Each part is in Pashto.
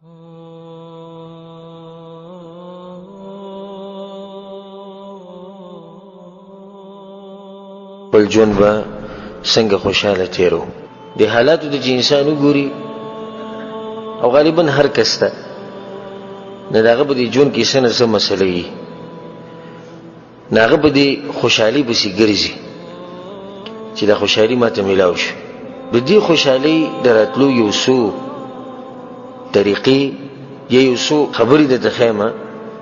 خپل ژوند به څنګه خوشحاله تېرو. د حالاتو ته چې انسان وګوري او غالبا هر کس ته، نو د هغه په دې ژوند کې څه نه څه مسله وي، نو هغه په دې خوشحالي پسې ګرځي چې دا خوشحالي ماته میلاو شي. د دې خوشحالۍ د راتلو یو څو طریقې یا یو څو خبرې درته ښیم،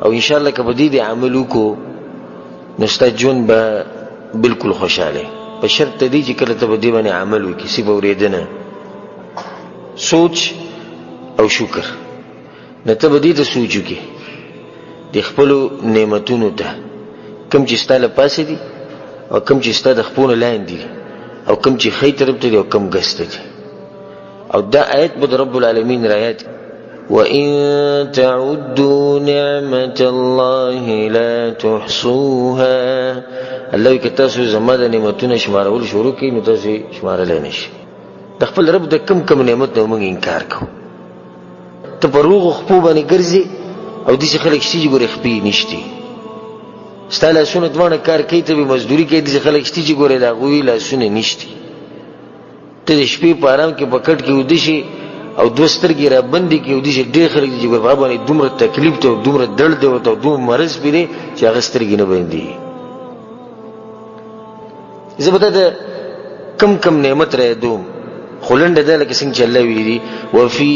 او انشاءالله که په دې دې عمل وکړو نو ستا ژوند به بالکل خوشحاله، په شرط د دې چې کله ته په دې باندې عمل وکړې. صرف اورېدنه، سوچ او شکر. نو ته به دې ته سوچ وکړې د خپلو نعمتونو ته، کوم چې ستا له پاسه دي او کوم چې ستا د خپو نه لاندې دي، او کوم چې ښی طرف ته دي او کوم ګس ته دي. او دا آیت به د رب العالمین رایت، وَإِن تَعُدُّوا نِعْمَةَ اللَّهِ لَا تُحْصُوهَا. الله وایي که تاسو زما د نعمتونو شمارول شروع کړئ نو تاسو یې شمارلی نه شئ. د خپل رب د کم کم نعمت نه موږ انکار کوو. ته په روغو خپو باندې ګرځې او داسې خلک شته چې ګورې خپې یې نشتي، ستا لاسونه دواړه کار کوي، ته به مزدوري کوې، داسې خلک شته چې ګورې د هغوی لاسونه نشتي. ته د شپې په آرام کې په کټ کې ویده شې او دوه سترګې را بندې کړې، او داسې ډېر خلک دي چې ګورې په هغه باندې دومره تکلیف دی او دومره درد دی ورته او دومره مرض پرې دی چې هغه سترګې نه بندېږي. زه به تا ته کم کم نعمت را یادوم، خو لنډه دا لکه څنګه چې الله ویلي دي، وفي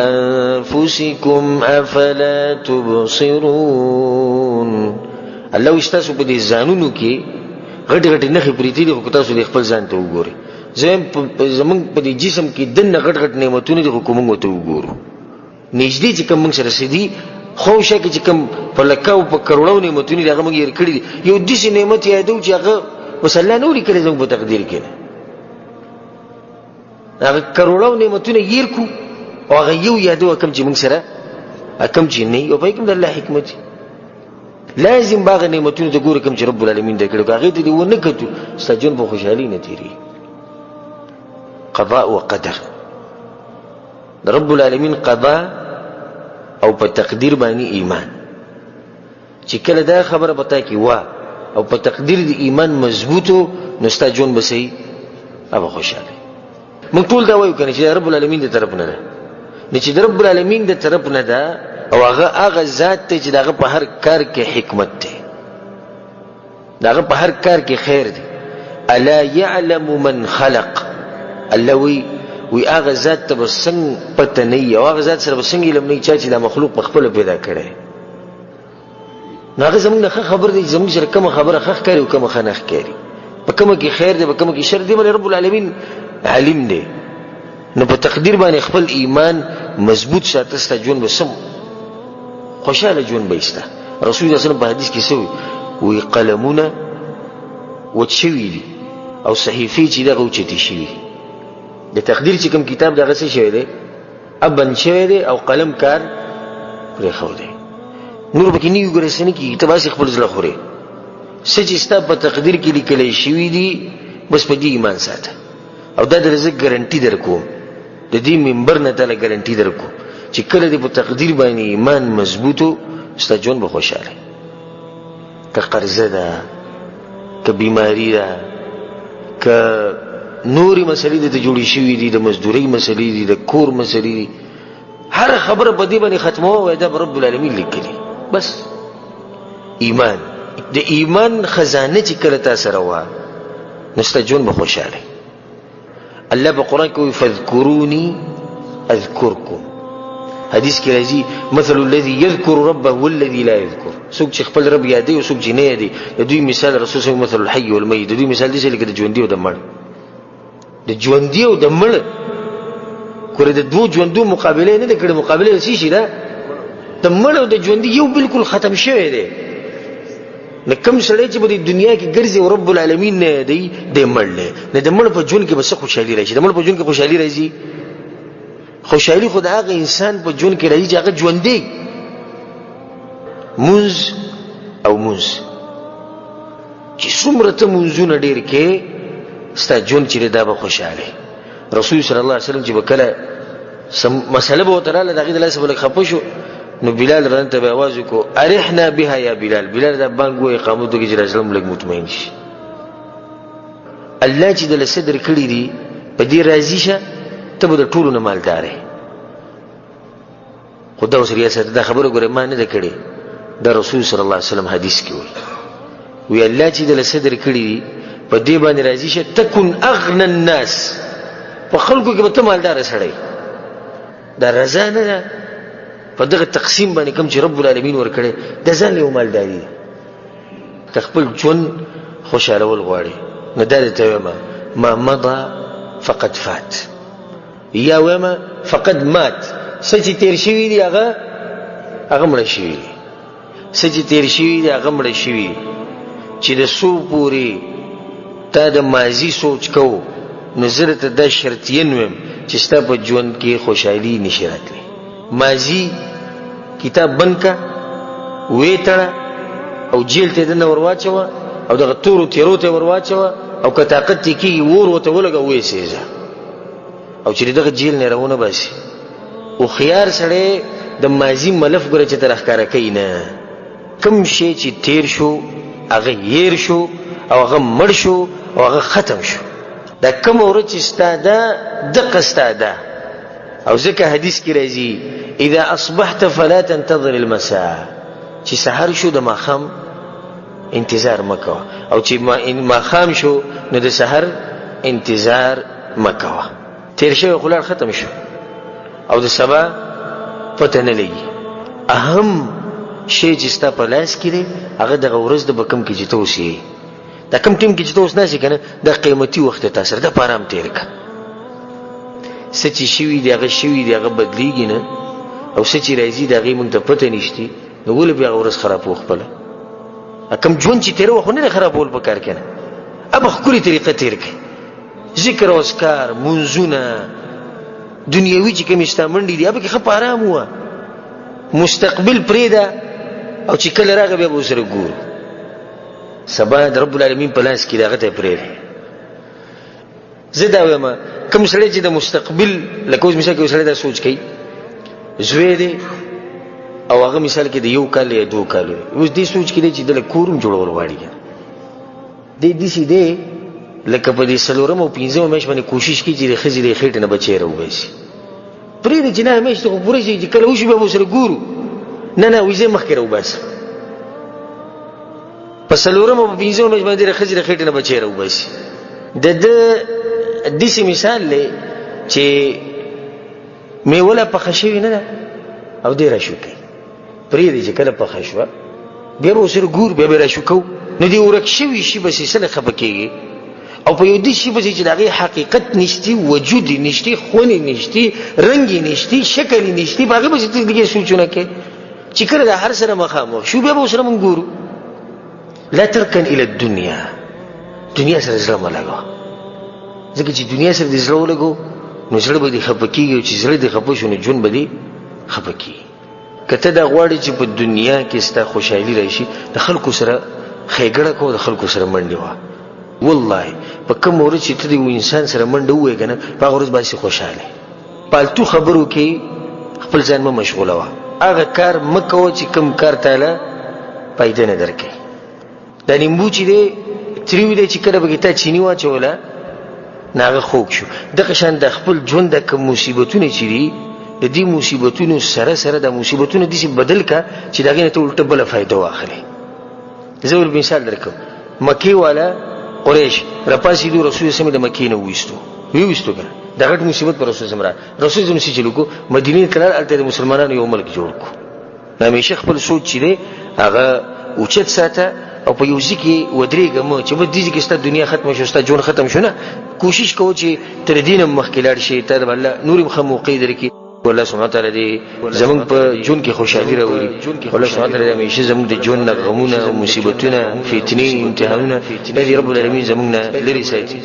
انفسکم افلا تبصرون. الله وایي ستاسو په دې ځانونو کې غټې غټې نښې پرېتې دي، خو که تاسو دې خپل ځان ته وګورئ، زموږ په دې جسم کې دننه غټ غټ نعمتونه دي، خو که موږ ورته وګورو نږدې چې کوم موږ سره څه دي، خو شا کې چې کوم په لکه او په کروړو نعمتونه دي هغه موږ هېر کړي دي. یو داسې نعمت یادوو چې هغه بس الله نه و لیکلی زموږ په تقدیر کې، نه هغه کروړو نعمتونه هېر کړو او هغه یو یادوو کوم چې موږ سره کوم چې نه وي، او په هغې کې هم د الله حکمت وي. لازم به هغه نعمتونو ته ګورې کوم چې رب العالمین درکړي، که هغې ته دې ونه کتو ستا ژوند په خوشحالي نه تېرېږي. قضاء و قدر، د رب العالمین قضا او په تقدیر باندې ایمان، چې کله دا خبره په تا کې وه او په تقدیر د ایمان مضبوطو نو ستا ژوند به صحیح او خوشحاله. موږ ټول دا وایو که نه چې رب العالمین د طرف نه ده، نو چې د رب العالمین د طرف نه ده او هغه هغه ذات دی چې د هغه په هر کار کې حکمت دی، د هغه په هر کار کې خیر دی. الا یعلم من خلق، الله وی وی هغه ذات ته به څنګه پته نه وي او هغه ذات سره به څنګه علم نه وي چا چې دا مخلوق په خپله پیدا کړی. نو هغه زموږ نه ښه خبر دی چې زموږ سره کومه خبره ښه ښکاري او کومه ښه نه ښکاري، په کومه کې خیر دی په کومه کې شر دی، بلې رب العالمین عالم دی. نو په تقدیر باندې خپل ایمان مضبوط ساته، ستا ژوند به سم خوشحاله ژوند به ستا. رسول الله صلی الله علیه وسلم په حدیث کې څه وایي؟ وایي قلمونه وچ شوي دي او صحیفې چې دغه اوچتې شوي. د تقدیر چې کوم کتاب دغه څه شوی دی، بند شوی دی او قلم کار پرېښودی، نور پکې نه وي ګورې څه نه کېږي، ته به هسې خپل زړه خورې. څه چې ستا په تقدیر کې لیکلی شوي دي بس په دې ایمان ساته، او دا در زه ګرنټي درکوم، د دې منبر نه تاله ګرنټي درکوم چې کله دې په تقدیر باندې ایمان مضبوطو ستا ژوند به خوشحاله. که قرضه ده، که بیماری ده، که نورې مسلې درته جوړې شوي دي، د مزدورۍ مسلې دي، د کور مسلې دي، هر خبره په دې باندې ختموه، وایه دا به رب العالمین لیکلي. بس ایمان، د ایمان خزانه چې کله تا سره وه نو ستا ژوند به خوشحاله. الله په قرآن کې وایي فاذکروني اذکرکم. حدیث کې راځي مثل الذي يذكر ربه والذي لا يذكر، څوک چې خپل رب یادوي او څوک چې نه یادوي، د دوی مثال رسول صلی مثل الحي والمیت، د دوی مثال داسې لکه د ژوندي او د مړ، د ژوندي او د مړ. ګوره د دوو ژوندو مقابله یې نه ده کړې، مقابله یې څه شي ده؟ د مړ او د ژوندي یو بالکل ختم شوی دی. نو کوم سړی چې په دې دنیا کې ګرځي او رب العالمین نه یادوي دی مړ دی. نو د مړ په ژوند کې به څه خوشحالي راشي؟ د مړ په ژوند کې خوشحالي راځي؟ خوشحالي خو د هغه انسان په ژوند کې راځي چې هغه ژوندی مونځ او مونځ چې څومره ته مونځونه ډېر کې ستا ژوند چې دی دا به خوشحاله. رسول صلی الله علیه وسلم چې به کله مسله به ورته راله، د هغې د لاسه به لږ خفه شو، نو بلال رضی ته به اواز وکړو ارحنا بها یا بلال، بلال دا بانګ ووایه اقامت وکړي چې دا زړه مو لږ مطمئن شي. الله چې دله څه درکړي دي په دې راضي شه، ته به د ټولو نه مالدار یې. خو دا اوس ریاست دا خبره ګوره ما نه ده کړې، دا رسول صلی الله علیه وسلم حدیث کې وایي، وی الله چې دله څه درکړي دي په دې باندې راضي شه، تکن اغنى الناس، په خلکو کې به ته مالداره سړی. دا رضا نه ده په دغه تقسیم باندې کوم چې رب العالمین ورکړی، دا ځان له یو مالداري ده. که خپل ژوند خوشحالول غواړي نو دا درته وایم ما مضى فقد فات، یا وایم فقد مات، څه چې تېر شوي دي هغه مړه شوي دي، څه چې تېر شوي دي هغه مړه شوي دي. چې د څو پورې تا د ماضي سوچ کوو نو زه درته دا شرطین وایم چې ستا په ژوند کې خوشحالي نشي راتلی. ماضي کتاب بند که، ویې تړه او جیل ته یې دننه ور واچوه او دغه تورو تیرو ته یې ور واچوه، او که طاقت یې کېږي اور ورته ولګوه ویې سېزه، او چې دغه جیل نه راونه باسي. هوښیار سړی د ماضي ملف ګوره چې ته راښکاره کوي نه، کوم شی چې تیر شو هغه هیر شو او هغه مړ شو او هغه ختم شو. دا کومه ورځ چې ستا ده دقه ستا ده. او ځکه حدیث کې راځي اذا اصبحت فلا تنتظر المساء، چې سحر شو د ماښام انتظار مه کوه، او چې ماښام شو نو د سحر انتظار مه کوه. تیر شوی خو لاړ ختم شو او د سبا پته نه لګي. اهم شی چې ستا په لاس کې دی هغه دغه ورځ د په کوم کې چې ته اوس یې، دا کوم ټیم کې چې ته اوس ناست یې که نه، دا قیمتي وخت دی تا سره، دا په ارام تېر کړه. څه چې شوي دي هغه شوي دي، هغه بدلېږي نه، او څه چې راځي د هغې موږ ته پته نشتي، نو ولې بیا هغه ورځ خرابوو خپله؟ کوم ژوند چې تېروه خو نه دی خرابول په کار که نه، هغه په ښکلې طریقه تېر کړئ. ذکر او اذکار، منځونه، دنیوي چې کومې ستا منډې دي هغه پکې ښه په ارام ووه، مستقبل پرېږده او چې کله راغی بیا به ورسره ګورو. سبا د رب العالمین په لاس کې دی، هغه ته یې پرېږده. زه دا وایم کوم سړی چې د مستقبل لکه اوس مثال کې یو سړی دا سوچ کوي زوی دی او هغه مثال کې د یو کال یا دوو کالو دی، اوس دې سوچ کې دی چې دله کور هم جوړول غواړي، دی داسې دی لکه په دې څلورم او پنځمه میاشت باندې کوشش کوي چې د ښځې د خېټې نه بچی راوباسي. پرېږده چې نهه میاشتې خو پوره شي، چې کله وشي بیا به ورسره ګورو. نه نه، وایي زه یې مخکې راوباسم. په څلورم او په پنځمه میاشت باندې د ښځې د خېټې نه بچی راوباسي. د ده داسې مثال دی چې میوه لا پخه شوې نه ده او دی راشوکوي. پرېږدي چې کله پخه شوه بیا به ورسره ګورو، بیا به یې راشوکوو. نو دې ورک شوي شي پسې څه نه خفه کېږي، او په یو دې شي پسې چې د هغې حقیقت نشتي، وجود یې نشتي، خون یې نشتي، رنګ یې نشتي، شکل یې نشتي، په هغې پسې ته لږې سوچونه کوې. چې کله د هر سره مخامخ شو بیا به ورسره موږ ګورو. لا ترکن الی الدنیا، دنیا سره زړه مه لګوه، ځکه چې دنیا سره دې زړه ولګو نو زړه به دې خفه کېږي، او چې زړه دې خفه شو نو ژوند به دې خفه کېږي. که ته دا غواړې چې په دنیا کې ستا خوشحالي راشي، د خلکو سره ښېګڼه کوه، د خلکو سره منډې وه. والله په کومه ورځ چې ته د یو انسان سره منډه ووایې که نه، په هغه ورځ به هسې خوشحاله یې. پالتو خبرو کې خپل ځان مه مشغولوه، هغه کار مه کوه چې کوم کار تاله فایده نه درکوي. دا لیمبو چې دی تریو دی، چې کله به کې تا چیني واچوله نو هغه خوږ شو. دغه شان د خپل ژوند د کوم مصیبتونه چې دي، د دې مصیبتونو سره سره دا مصیبتونه داسې بدل کړه چې د هغې نه ته الټه بله فایده واخلې. زه ورته مثال درکوم، مکې والا قریش راپاڅېدو، رسول سم د مکې نه وویستو، ویویستو که نه، دا غټ مصیبت پر رسول سم را رسول سم څه چل وکړو، مدینې ته لاړ، هلته د مسلمانانو یو ملک جوړ کړو. همیشه خپل سوچ چې دی هغه اوچت ساته او په یو ځای کې ودرېږه مه چې بس دې ځای کې ستا دنیا ختمه شو، ستا ژوند ختم شو. نه، کوشش کوه چې تر دې نه مخکې لاړ شې، ته به الله نورې هم ښه موقع درکړي. الله سبحانه وتعالی دې زموږ په ژوند کې خوشحالي راولي. الله سبحانه وتعالی دې همیشه زموږ د ژوند نه غمونه، مصیبتونه، فتنې، امتحانونه دې رب العالمین زموږ نه لرې ساتي.